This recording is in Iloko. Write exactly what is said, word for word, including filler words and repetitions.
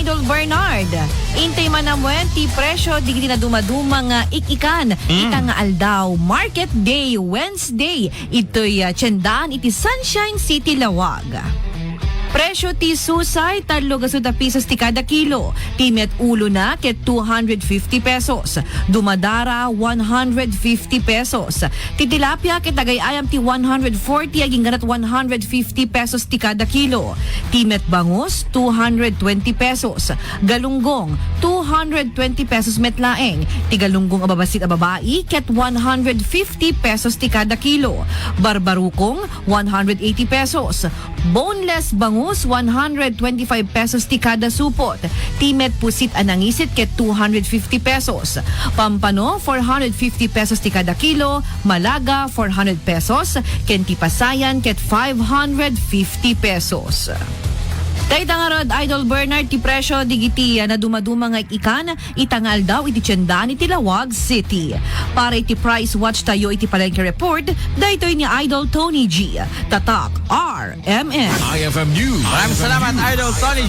Idol Bernard, intay man amuen ti presyo digiti nadumaduma nga ik-ikan ita nga aldaw, Market Day, Wednesday, itoy, ah, tiendaan iti Sunshine City, Laoag. Presyo ti susay, tallo gasut a pesos ti kada kilo. Ti met ulona ket two hundred fifty pesos. Dumadara, one hundred fifty pesos. Ti tilapia ket agay-ayam ti one hundred forty agingganat one hundred fifty pesos ti kada kilo. Ti met bangus, two hundred twenty pesos. Galunggong, two hundred twenty pesos met laeng. Ti galunggong a babassit a babai ket one hundred fifty pesos ti kada kilo. Barbarukong, one hundred eighty pesos. Boneless bangus, one hundred twenty-five pesos ti kada supot. Ti met pusit a nangisit ket two hundred fifty pesos. Pampano, four hundred fifty pesos ti kada kilo. Malaga, four hundred pesos. Ken ti pasayan ket five hundred fifty pesos. Dayta ngarud, Idol Bernard, ti presyo digiti, ah, nadumaduma nga ik-ikan ita nga aldaw iti tiendaan iti Laoag City. Para iti price watch tayo iti Palengke Report, daytoy ni Idol Tony G. Tatak R M N. I F M News. Maraming salamat, Idol Tony G.